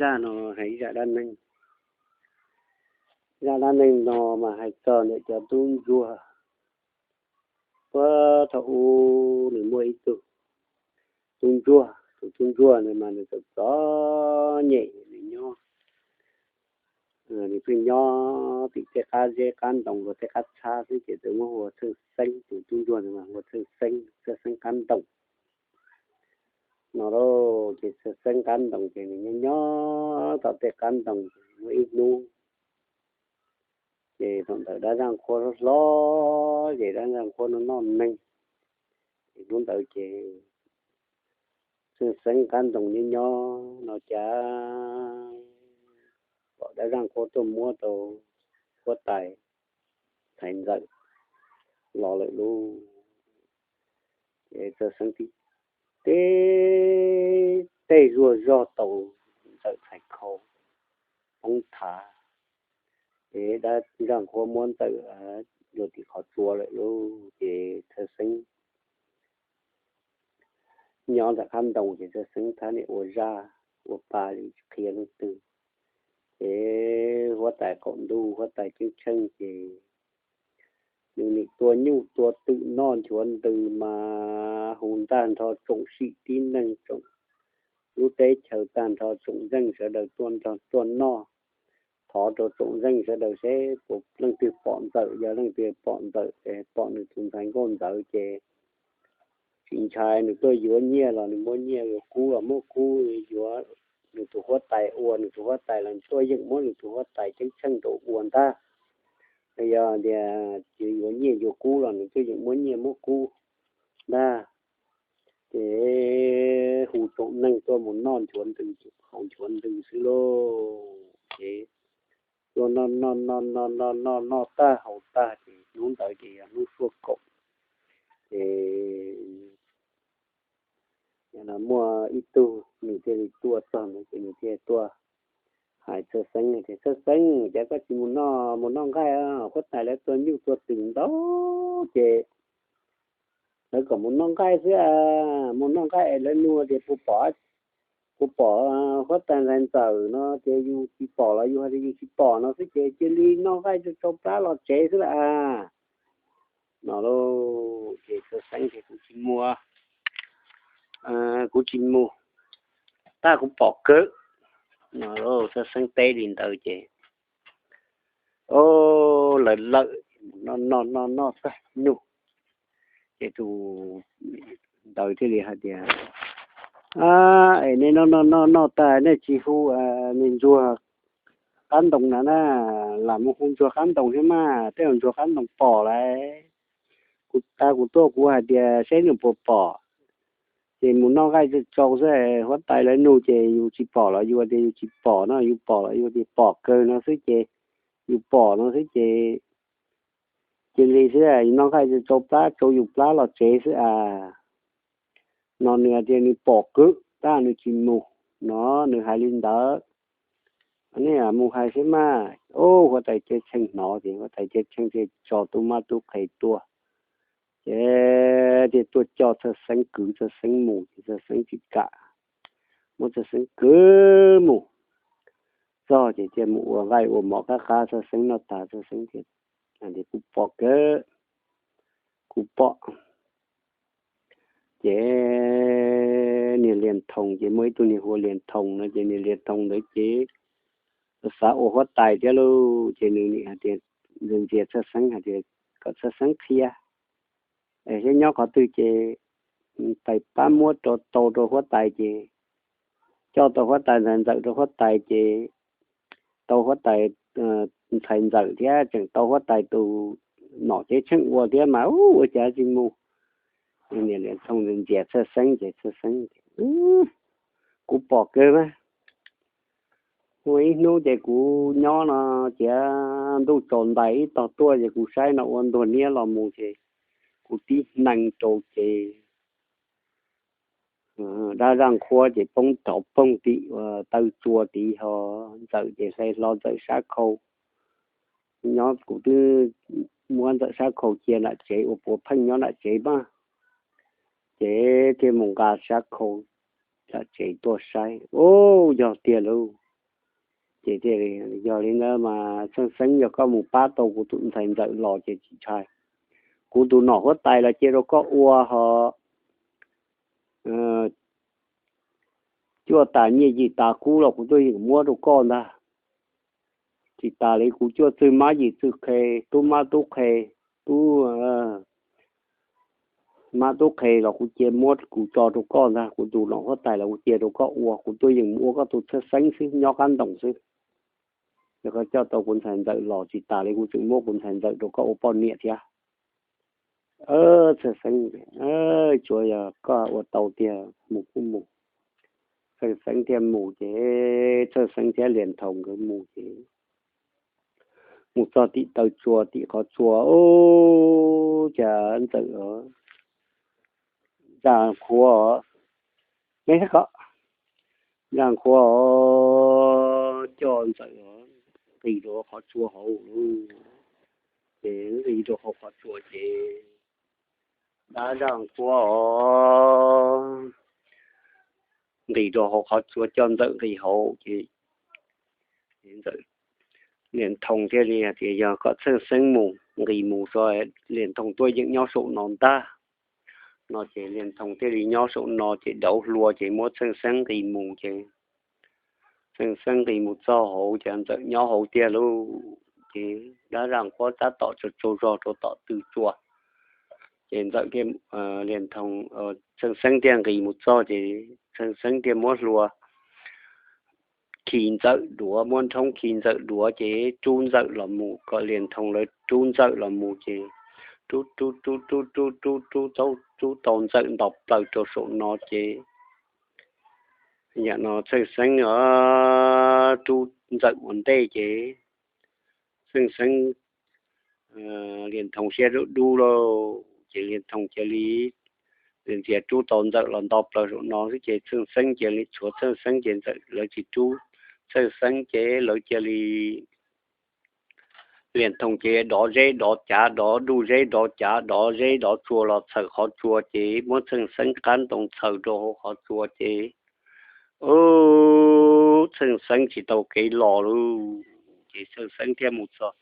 Zaj no hais zaj dab neeg. Zaj dab neeg no mas hais txog ntawm cov tub ntsuag. Puag thaum ub nws muaj ib tug tub ntsuag, tus tub ntsuag ntawd mas nws txom txom nyem, nws nyob, nws pheej nyob tim tej qab zeb qab ntoo los tej qab txhab xwb ces txawm muab hu ua Txhawj Xeeb. Tus tub ntsuag ntawd mas hu ua Txhawj Xeeb, Txhawj Xeeb qab ntoo no lauj. Ces Txhawj Xeeb qab ntoo ces nws nyob nyob tom tej qab ntoo. Muaj ib hnub ces thaum ntawd dab zaj qhuab hlob hlob ces dab zaj qhuab noj noj neeg. Ces hnub ntawd ces Txhawj Xeeb qab ntoo nyob nyob no cas pom dab zaj qhuab tuaj muab rau huab tais Ntxhais Ntxawm los lawm lauj. Ces Txhawj Xeeb tib teb tej zuag zog tau Ntxawm txhais khau poob thav. Ces dab zaj qhuab muab Ntxawm luag tim qhov tsua lawm lauj. Ces Txhawj Xeeb nyob ntawm qab ntoo ces Txhawj Xeeb thab niam ua zaj ua pa li tsis qhia leej twg. Ces huab tais qaum ntuj huab tais ceeb tsheej ces nws nim tua nyuj tua twm noj nchuav ntws mas hu tag nrho tsoom sim tib neeg tsoom lub teb chaws tag nrho tsoom zeej sawv daws tuaj nrog tuaj noj. Thov rau tsoom zeej sawv daws seb puas leej twg pom Ntxawm, yog leej twg pom Ntxawm, pom nws tus ntxhais nkauj Ntxawm ces tsis ntshai nws tuaj yuav nyiaj los nws muab nyiaj, yuav kub los muab kub, yuav nws tus huab tais ua nws tus huab tais los tuaj yeem muab nws tus huab tais ceeb tsheej rau ua ntag. Yog tias tsis yuav nyiaj yuav kub los nws tuaj yeem muab nyiaj muab kub ntag. Ces hu tsoom neeg tuaj mus noj nchuav ntws, haus nchuav ntws xwb lauj. Ces tuaj noj noj noj noj noj noj noj tag haus tag ces hnub ntawd ces yog hnub suaj kaum. Ces muaj ib tug nws thiaj li tuaj txog ntawd ces nws thiaj tuaj hais Txhawj Xeeb tias, Txhawj Xeeb, cas koj tsis mus noj, mus noj nqaij, huab tais lawv tua nyuj tua twm ntau ces lawv kom mus noj nqaij xwb, mus noj nqaij es lawv nug tias puas pom, puas pom huab tais Ntxhais Ntxawm no ces yus tsis pom los yus hais tias yus tsis pom no xwb ces cia li noj nqaij tsau plab los tsev xwb lauj. No lauj, ces Txhawj Xeeb tias, Kuv tsis mus, kuv tsis mus, tab kuv pom kawg. No lauj, Txhawj Xeeb teb li ntawd ces o, lawv lawm, noj noj noj noj tag nyuj ces tus ntawd thiaj li hais tias, Es nej noj noj noj noj tag nej tsis hu niag ntsuag qab ntoo na na, lam mus hu ntsuag qab ntoo thiab mas, tej zaum ntsuag qab ntoo pom lawm. Kuv tas kuv tuaj kuv hais tias seb nws puas pom, ces mus noj nqaij tsau tsau xwb, huab tais lawv nug ces yus tsis pom los yus tias yus tsis pom no, yus pom los yus tias pom kawg no xwb ces, yus pom no xwb ces cia li xwb, yus noj nqaij tsau tsau plab tsau yus plab los tsev xwb as. No nws hais tias nws pom kawg tab nws tsis mus, no nws hais li ntawd. Nej mus hais seb mas. Huab tais ceeb tsheej hnov ces huab tais ceeb tsheej thiaj tso tub mab tub qhe tuaj, ces thiaj tuaj coj Txhawj Xeeb, kwv Txhawj Xeeb mus ces Txhawj Xeeb tsis kam, muab Txhawj Xeeb kwv mus. Txog ces thiaj mus ua nqaij ua mov qab qab, Txhawj Xeeb noj tas Txhawj Xeeb thiaj hais tias, Kuv pom kawg, kuv pom. Ces niag Liaj Thoo ces muaj ib tug niag hu ua Liaj Thoo no ces niag Liaj Thoo ntawd ces xav ua huab tais thiab lauj, ces nws nim hais tias, ntxias Txhawj Xeeb hais tias kom Txhawj Xeeb qhia es seb nyob qhov twg ces tais pab muab rau tau rau huab tais ces coj tau huab tais Ntxhais Ntxawm rau huab tais ces tau huab tais Ntxhais Ntxawm thiab tseem tau huab tais tus nom ceeb tsheej ua thiab mas ua cas tsis mus. Niam Liaj Thoo ntxias Txhawj Xeeb ces Txhawj Xeeb, Kuv pom kawg mas. Muaj ib hnub ces kuv nyob no, ces ntuj tsaus ntais ib tog tuaj ces kuv saib no ua ntuag niab los mus ces kuv tib hneev rau ces dab zaj qhuab ces poob rov poog tim taw tsua tid ho, Ntxawm ces hle hlo Ntxawm sab khau. Nyob kuv twb muab Ntxawm sab khau cia nram tsev ua puav pheej nyob nram tsev mas, ces thiaj mus nqa sab khau nram tsev tuaj saib, ub, yog tiag lauj. Ces yog li ntawd mas Txheej Xeeb, yog koj mus pab tau kuv tus ntxhais ntxawm los ces tsis ntshai. Kuv tus nom huab tais los cia rau koj ua hos, cuaj tas nyiaj yim tas kub los kuv tuaj yeem muab rau koj ntag. Tsis tas li kuv cuaj txwg mab yim txwg qhe, tub mab tub qhe, tub mab tub qhe los kuv cia muab kuv tso rau koj ntag. Kuv tus nom huab tais los kuv cia rau koj ua, kuv tuaj yeem mus ua koj tus Txheej Xeeb xwb, nyob qab ntoos xwb. Yog koj coj tau kuv ntxhais ntxawm los, tsis tas li kuv tseem muab kuv ntxhais ntxawm rau koj ua poj niam thiab. Txheej Xeeb, tsuav yog koj ua tau tiag, mus kuj mus. Txheej Xeeb thiaj mus ces Txheej Xeeb thiab Lias Thoo nkawd mus ces mus txog tim taw tsua, tim qhov tsua, ub, cas ntxawm, Zaj Qhuav, me ko, Zaj Qhuav coj ntxawm nqis rau qhov tsua hauv lauj. Ces nqis rau hauv qhov tsua ces dab Zaj Qhuav nqis rau hauv qhov tsua coj ntxawm nqis hauv ces Lias Thoo thiaj li tias, yog kom Txheej Xeeb mus nqis mus tso, Lias Thoo tuaj yeem nyob saum no ntag. No ces Lias Thoo thiaj li nyob saum no ces dauv hlua ces muab Txheej Xeeb nqis mus ces Txheej Xeeb nqis mus txog hauv ces ntxawm nyob hauv tiag lauj. Ces dab Zaj Qhuav tab tom tsaug tsaug zog rau tom tw tsua. Ces ntxawm thiaj, Lias Thoo, Txheej Xeeb thiaj nqis mus txog ces Txheej Xeeb thiaj muab hlua khi ntxawm duav, muab nrhoob khi ntxawm duav ces rub ntxawm los mus, kom Lias Thoo lawv rub ntxawm los mus ces rub rub rub rub rub rub rub rub tau ntxawm nto plaws rau saum no ces yam no Txheej Xeeb rub ntxawm ua ntej ces Txheej Xeeb, Lias Thoo siab dub dub lauj ces Lias Thoo cia li ntxias rub tau ntxawm los nto plaws saum no xwb ces Txheej Xeeb cia li tshuav Txheej Xeeb ces ntxawm lawv tsis rub Txheej Xeeb ces lawv cia li Lias Thoo ces dov zeb dov cav, dov duj zeb dov cav, dov zeb dov tsua los txhaws qhov tsua ces muab Txheej Xeeb qab ntoo txhaws rau hauv qhov tsua ces, ub, Txheej Xeeb tsis tau kev los lauj. Ces Txheej Xeeb thiaj mus txog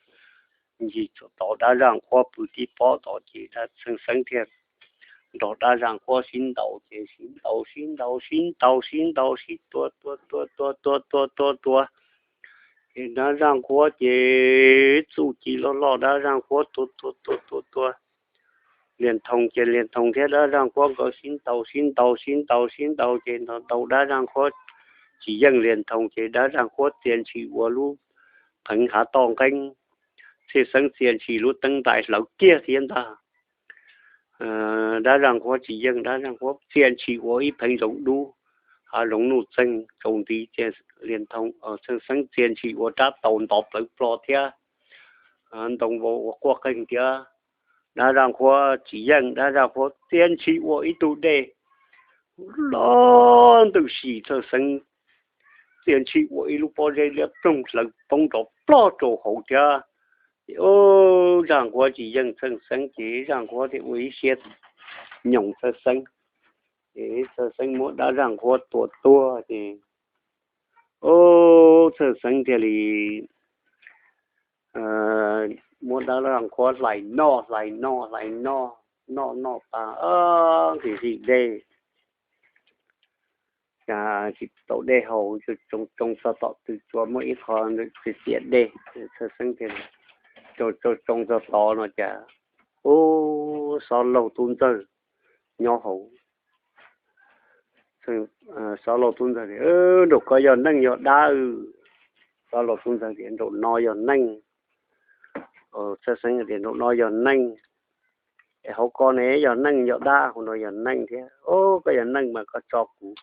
ncig txog tod dab Zaj Qhuab pw tib pob tod ces Txheej Xeeb thiaj nrog dab Zaj Qhuab sib ntaus ces sib ntaus sib ntaus sib ntaus sib ntaus sib tua tua tua tua tua tua tua tua ces dab Zaj Qhuab ces txuj ci loj loj dab Zaj Qhuab tua tua tua tua tua Lias Thoo ces Lias Thoo thiab dab Zaj Qhuab nkawd sib ntaus sib ntaus sib ntaus sib ntaus ces ntaus ntaus dab Zaj Qhuab tsis yeej Lias Thoo ces dab Zaj Qhuab txia ntshis ua lub pheev hav toj nqeeb, Txheej Xeeb txia ntshis lub teeb ntais hlawv kiag thiab ntag. Dab Zaj Qhuab tsis yeej, dab Zaj Qhuab txia ntshis ua ib pheev zoov dub, hav zoov nuj txeeg tsaus nti ces Lias Thoo, Txheej Xeeb txia ntshis ua rab taus nto plawv plo thiab ntoo vau ua quaj qeeg thiab. Dab Zaj Qhuab tsis yeej, dab Zaj Qhuab txia ntshis ua ib tug dej loj ntws si, Txheej Xeeb txia ntshis ua ib lub pob zeb liab ploog hlawv poob nrov plog rau hauv thiab. Ces Zaj Qhuab tsis yeej Txheej Xeeb ces Zaj Qhuab thiaj ua ib siab nyoos Txheej Xeeb, ces Txheej Xeeb muab dab Zaj Qhuab tua tuag ces, ub, Txheej Xeeb thiaj li muab dab Zaj Qhuab hlais noj hlais noj hlais noj, noj noj tas nqhis nqhis dej, cas tsis tau dej haus, tsoo tsoo txog tom tw tsua muaj ib qho ntawm txias txias dej, Txheej Xeeb thiaj tsoo tsoo txog tod no cas, ub, Xob Laug Tub Ntxawg nyob hauv. Xob Laug Tub Ntxawg tias, nraum ko yog neeg yog dab? Xob Laug Tub Ntxawg tias, nraum no yog neeg. Txheej Xeeb tias, nraum no yog neeg, es hauv ko ne yog neeg yog dab? Hauv no yog neeg thiab. Ub, koj yog neeg mas koj tso kuv,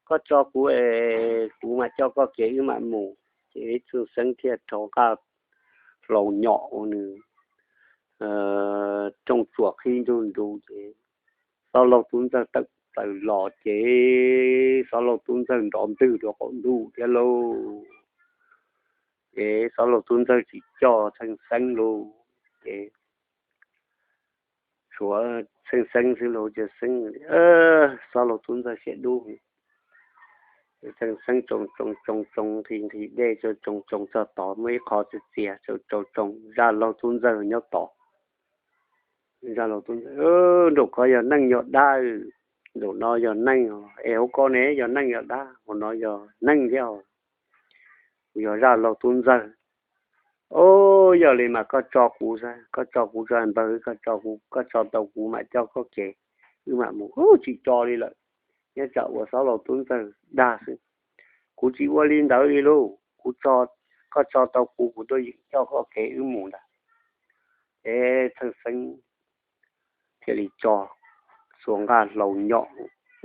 koj tso kuv es kuv mam coj koj kev wb mam mus. Ces Txheej Xeeb thiaj rov nqa hlau nyom ua nws rooj tsuas qhib nrug nrug ces Xob Laug Tub Ntxawg tawm plaws los ces Xob Laug Tub Ntxawg nrov ntwg rau qaum ntuj thiab lauj. Ces Xob Laug Tub Ntxawg tsis coj Txheej Xeeb lauj, ces tshuav Txheej Xeeb xwb lauj. Ces Xob Laug Tub Ntxawg siab dub, Txheej Xeeb tsoo tsoo tsoo tsoo nqhis nqhis dej, tsoo tsoo txog tod muaj ib qho txias txias, tsoo tsoo tsoo Zaj Laug Tub Ntxawg nyob tod. Zaj Laug Tub Ntxawg, nraum ko yog neeg yog dab? Nraum no yog neeg, es hauv ko ne yog neeg yog dab? Hauv no yog neeg thiab, kuv yog Zaj Laug Tub Ntxawg. Au, yog li mas koj tso kuv, koj tso kuv tso npawg, koj tso kuv, koj tso tau kuv mam coj koj kev, wb mam mus. Tsis tso li lawm, nyob tsam ua Zaj Laug Tub Ntxawg dag xwb. Kuv tsis ua li ntawd li lauj, kuv, koj tso tau kuv, kuv tuaj yeem coj koj kev wb mus ntag. Ces Txheej Xeeb thiaj li tso, xuas nqaj hlau nyom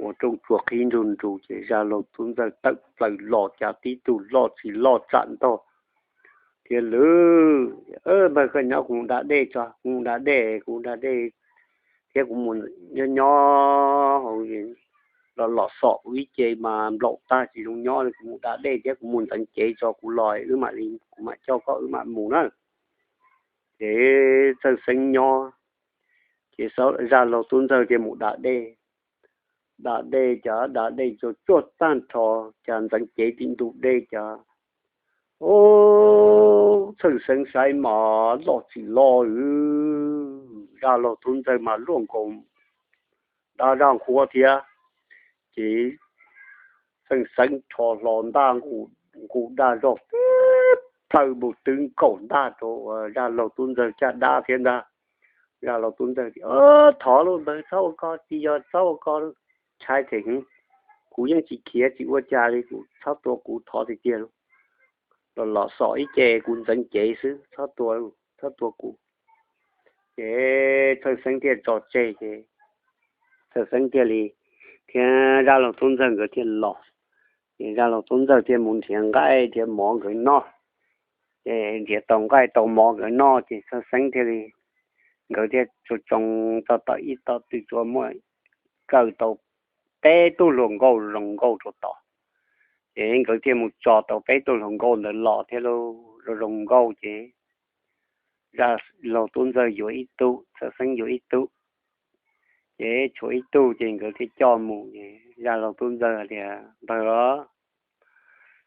ua rooj tsua qhib nrug nrug, ces Zaj Laug Tub Ntxawg tawm plaws los, cas tib tug loj tsis loj tsam ntog thiab lawm. Npawg, koj nyob, kuv mus da dej tso, kuv mus da dej, kuv da dej thiab kuv mus nyob nyob hauv, los los xom kuv ib ce mas nplaum tag tsis zoo nyob li, kuv mus da dej thiab kuv mus ntxeev cev tso kuv los wb mam li, kuv mam coj koj wb mam mus na. Ces Txheej Xeeb nyob, ces Zaj Laug Tub Ntxawg thiaj mus da dej. Da dej, cas da dej tsuag tsuag tag nrho, cas ntxeev cev tim ntug dej cas, ub, Txheej Xeeb saib mas loj tsis loj, Zaj Laug Tub Ntxawg mas luaj nkaus dab zaj nqhuab thiab. Ces Txheej Xeeb rho hlo ntaj nqus daj zog, plhaw mus twb nkaum ntaj rau Zaj Laug Tub Ntxawg caj dab thiab ntag. Zaj Laug Tub Ntxawg tias, thov lauj npawg, txhob ua ko, tsis yog txhob ua ko, ntshai them, kuv yeej tsis khiav tsis ua cas li, kuv txhob tua kuv, thov tiag tiag lauj. Los los xom ib ce kuv ntxeev cev xwb, txhob tua, txhob tua kuv. Ces Txheej Xeeb thiaj tso tseg, ces Txheej Xeeb thiaj li thiab Zaj Laug Tub Ntxawg nkawd thiaj los. Ces Zaj Laug Tub Ntxawg thiaj mus nrhiav nqaij nrhiav mov nkawd noj. Ces nrhiav tau nqaij tau mov nkawd noj, ces Txheej Xeeb thiaj li, nkawd thiaj tsoo tsoo txog tom ib tom tw tsua muaj, kaw tau peb tug hluas nkauj zoo nkauj rau tod. Ces nkawd thiaj mus tso tau peb tug hluas nkauj ntawd los thiab lauj, zoo zoo nkauj ces Zaj Laug Tub Ntxawg yuav ib tug, Txheej Xeeb yuav ib tug, ces tshuav ib tug ces nkawd thiaj coj mus. Ces Zaj Laug Tub Ntxawg tias, npawg os,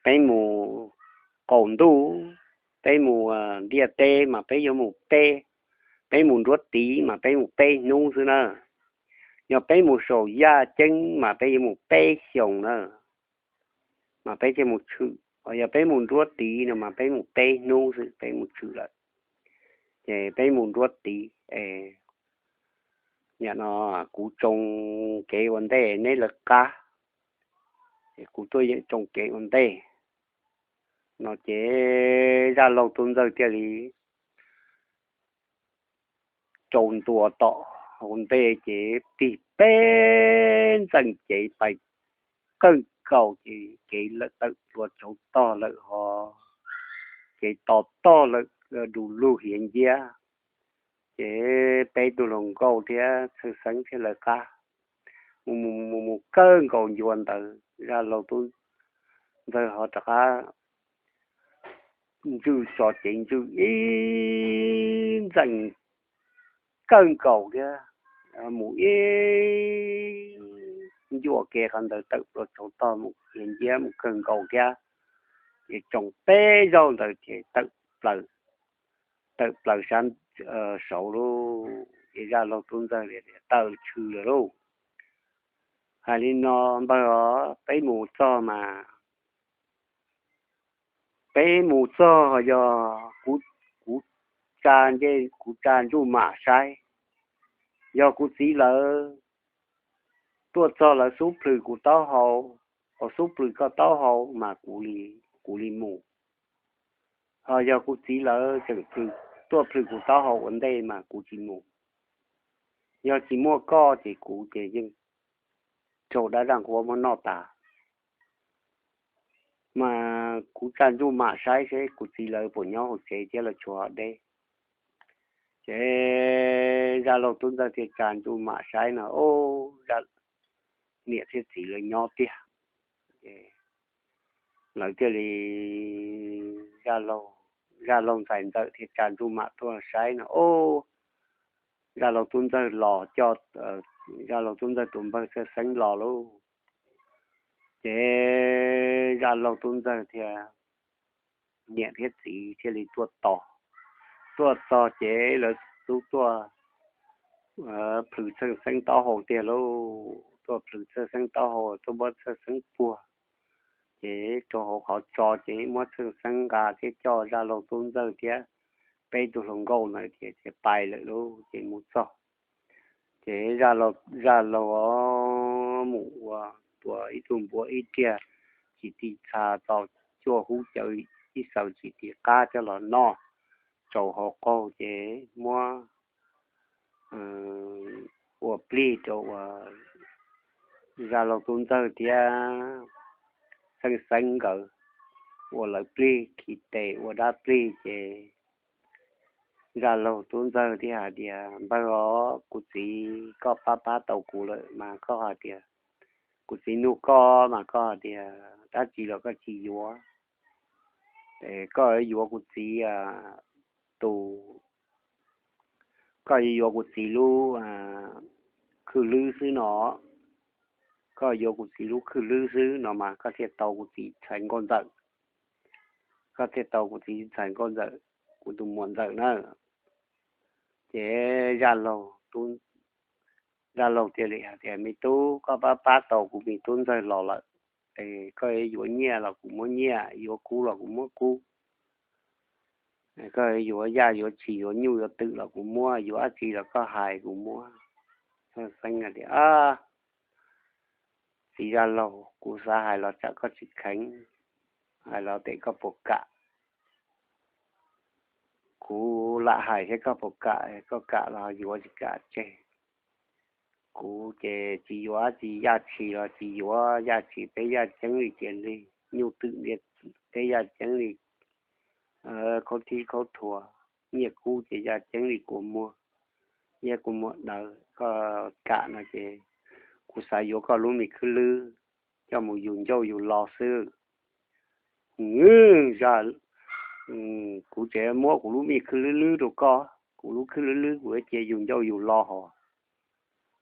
peb mus qaum ntuj, peb mus ntiaj teb mas peb yuav mus peb, peb mus nruab tiv mas peb mus peb hnub xwb na. Yog peb mus saum yaj ceeb mas peb yuav mus peb xyoos na, mas peb thiaj mus tshwm. Yog peb mus nruab tiv no mas peb mus peb hnub xwb peb mus tshwm lawm. Ces peb mus nruab tiv, nim no kuv tsoo kev ua ntej neb lawv qab, es kuv tuaj yeem tsoo kev ua ntej. No ces Zaj Laug Tub Ntxawg thiaj li tsoo ntua tom ua ntej ces tig peb ntxeem cev pais kawg nkaus ces kev lawm tawm plua tshauv tog lawm ho, kev to tog lawm du lug hiav nciab. Ces peb tug hluas nkauj thiab Txheej Xeeb thiab lawv qab mus mus mus mus kawg nkaus ncua ntawd, Zaj Laug Tub Ntxawg ho rov qab ntswj tso cev ntswj ib ntxeem kawg nkaus thiab, mus ib ncua kev qhov ntawd tawm plua tshauv tog mus hiav nciab mus kawg nkaus thiab. Ces tsoo peb zaug ntawd ces tawm plaws, tawm plaws sab saud lauj. Ces Zaj Laug Tub Ntxawg tias, tawm tshwm lawm lauj. Hais li no npawg os, peb mus txog mas, peb mus txog yog kuv, kuv tsa ncej, kuv tsa ntsuj mam saib, yog kuv txiv lawv tuaj txog lawv xub plhws kuv taub hau, xub plhws koj taub hau mas kuv li mus. Ho yog kuv txiv lawv tseem tuaj plhws kuv taub hau ua ntej mas kuv tsis mus. Yog tsis muaj koj ces kuv ces yeej raug dab zaj nqhuab muab noj tas. Mas kuv tsa ntsuj mam saib seb kuv txiv lawv puas nyob hauv tsev thiab lawv tshuav deb. Ces Zaj Laug Tub Ntxawg thiaj tsa ntsuj mam saib no, ub, niam thiab txiv lawv nyob tiag. Lawv thiaj li, Zaj Laug Ntxhais Ntxawm thiaj tsa ntsuj mam tuaj saib no, ub, Zaj Laug Tub Ntxawg los coj, Zaj Laug Tub Ntxawg tus npawg Txheej Xeeb los lauj. Ces Zaj Laug Tub Ntxawg thiab niam thiab txiv thiaj li tuaj tos. Tuaj txog ces lawv tub tuaj plhws Txheej Xeeb taub hau tiag lauj. Tuaj plhws Txheej Xeeb taub hau, tuaj muab Txheej Xeeb puag ces rau hauv qhov tso ces muab Txheej Xeeb nqa thiab coj Zaj Laug Tub Ntxawg thiab peb tug hluas nkauj ntawd ces pais lawm lauj. Ces mus txog ces Zaj Laug mus ua tua ib tug npua ib riag tsis ti txha tau cuaj hub cawv ib xaws tsis ti qab coj los noj rau hauv qaug ces muab ua plig rau uas Zaj Laug Tub Ntxawg thiab Txheej Xeeb nkawd ua lawv plig khi tes ua dab plig ces Zaj Laug Tub Ntxawg thiaj hais tias, Npawg os, kuv txiv koj pab pab tau kuv lawm mas koj hais tias, kuv txiv nug koj mas koj hais tias dab tsi los koj tsis yuav. Koj yuav kuv txiv tus, koj yuav kuv txiv lub khwj lwb xwb no, koj yuav kuv txiv lub khwj lwb xwb no mas koj thiaj tau kuv txiv ntxhais nkauj ntxawm, koj thiaj tau kuv txiv ntxhais nkauj ntxawm, kuv tus muam ntxawm na. Ces Zaj Laug, Zaj Laug thiaj li hais tias, Me tub, koj pab pab tau kuv me tub ntxawg los lawm, koj yuav nyiaj los kuv muab nyiaj, yuav kub los kuv muab kub, koj yuav yaj yuav tshis yuav nyuj yuav twm los kuv muab, yuav dab tsi los koj hais kuv muab. Txheej Xeeb tias, Txiv Zaj Laug, kuv xav hais los tsam koj tsis kheev, hais los tes koj puas kam? Kuv lam hais seb koj puas kam, koj kam los yuav, tsis kam tseg. Kuv ces tsis yuav dab tsi, yaj tshis los tsis yuav, yaj tshis peb yaj ceeb li cia li, nyuj twm peb yaj ceeb li khaub thib khaub thuas, nyiaj kub ces yaj ceeb li kua muag, yaj kua muag dawb. Koj kam no ces kuv xav yuav koj lub me khwj lwb coj mus yug ncauj yug lo xwb. Kuv tseem muab kuv lub me khwj lwb lwb rau koj, kuv lub khwj lwb lwb kuv cia yug ncauj yug lo hos,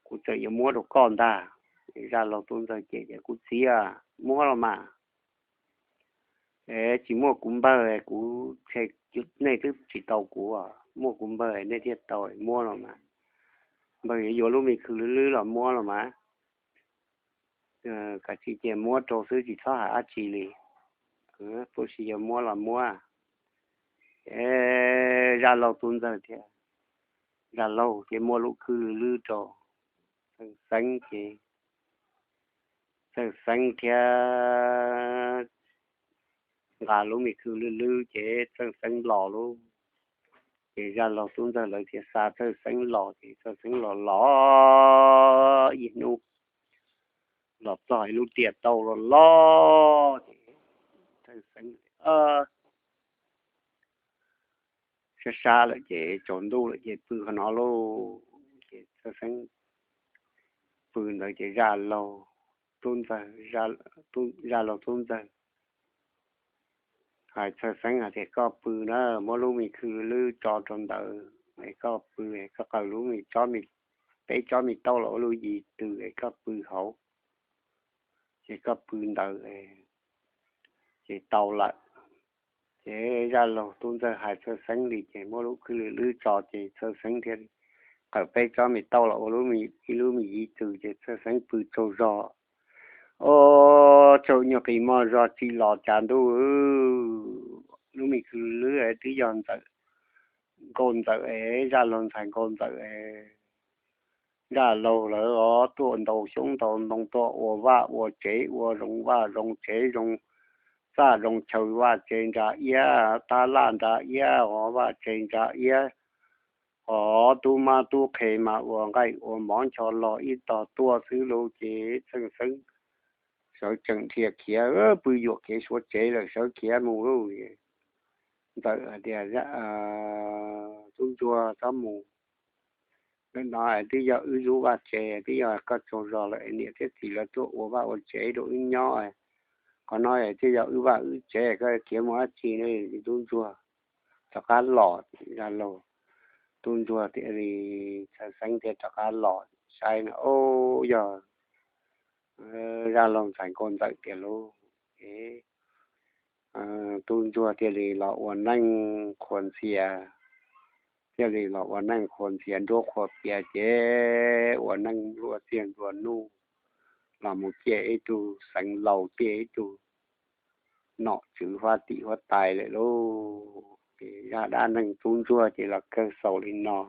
kuv tseem yuav muab rau koj ntag. Zaj Laug Tub Ntxawg ces, Kuv txiv a, muab los mas. Es tsis muaj kuv npawg kuv, nej twb tsis tau kuv, muaj kuv npawg nej thiaj tau, muab los mas. Npawg yuav yuav lub me khwj lwb lwb los muab los mas. Kav tsij cia muab rau xwb tsis txhob hais dab tsi li, puas tsis yog muab los muab. Es Zaj Laug Tub Ntxawg thiab, Zaj Laug thiaj muab lub khwj lwb lwb rau Txheej Xeeb ces Txheej Xeeb thiab nqa lub me khwj lwb lwb ces Txheej Xeeb los lauj. Ces Zaj Laug Tub Ntxawg lawv thiaj xa Txheej Xeeb los ces Txheej Xeeb los los ib hnub los txog ib lub tiaj tauj loj loj ces Txheej Xeeb sab sab lawm ces tsaus ntuj lawm ces pw qhov no lauj. Ces Txheej Xeeb pw ntawd ces Zaj Laug Tub Ntxawg, Zaj Laug Tub Ntxawg hais Txheej Xeeb hais tias, Koj pw na, muab lub me khwj lwb tso rau ntawd es koj pw, koj qaws lub me tsob, peb tsob me taub los ua lub yim tws es koj pw hauv, ces koj pw ntawd ces tau lawm. Ces Zaj Laug Tub Ntxawg hais Txheej Xeeb li ces muab lub khwj lwb lwb tso ces Txheej Xeeb thiaj li qaws peb tsob me taub los ua ib lub me yim tws ces Txheej Xeeb pw tsaug zog. Os, tsaus nyuag qis mog zog tsim los cas ntuj, lub me khwj lwb twb yog Ntxawm, Nkauj Ntxawm es, Zaj Laug ntxhais Nkauj Ntxawm es. Zaj Laug lawv os tuaj ntaus xyoob ntaus ntoo, tuaj ua vaj ua tsev, ua zoo vaj zoo tsev, zoo txaj zoo chaw, vaj tsev nra iab, tab laj nra iab, os vaj tsev nra iab, os tub mab tub qhe mas ua nqaij ua mov ncho los ib tog tuaj xwb lauj. Ces Txheej Xeeb sawv tsees dhia khiav, pw yuam kev suav tsev lawm sawv khiav mus lauj. Ntxawm hais tias, Tub ntsuag txhob mus, nim no twb yog wb lub vaj tsev, twb yog koj tsaug zog lawm, niam thiab txiv lawv tuaj ua vaj ua tsev rau wb nyob, qhov no twb yog wb vaj wb tsev, koj khiav mus dab tsi ne? Tub ntsuag rov qab los. Zaj Laug Tub ntsuag thiaj li, Txheej Xeeb thiaj rov qab los saib no, o, yog Zaj laug ntxhais nkauj ntxawm tiag lauj. Ces tub ntsuag thiaj li los ua neej qhuas ntxhias, thiaj li los ua neej qhuas ntxhias nruab qhuas pias ces ua neej nplua txiag nplua nuj, los mus ciaj ib tug xeev laus, ciaj ib tug nom tswv huab tim huab tais lawm lauj. Ces zaj dab neeg tub ntsuag ces los kawg xaus li no.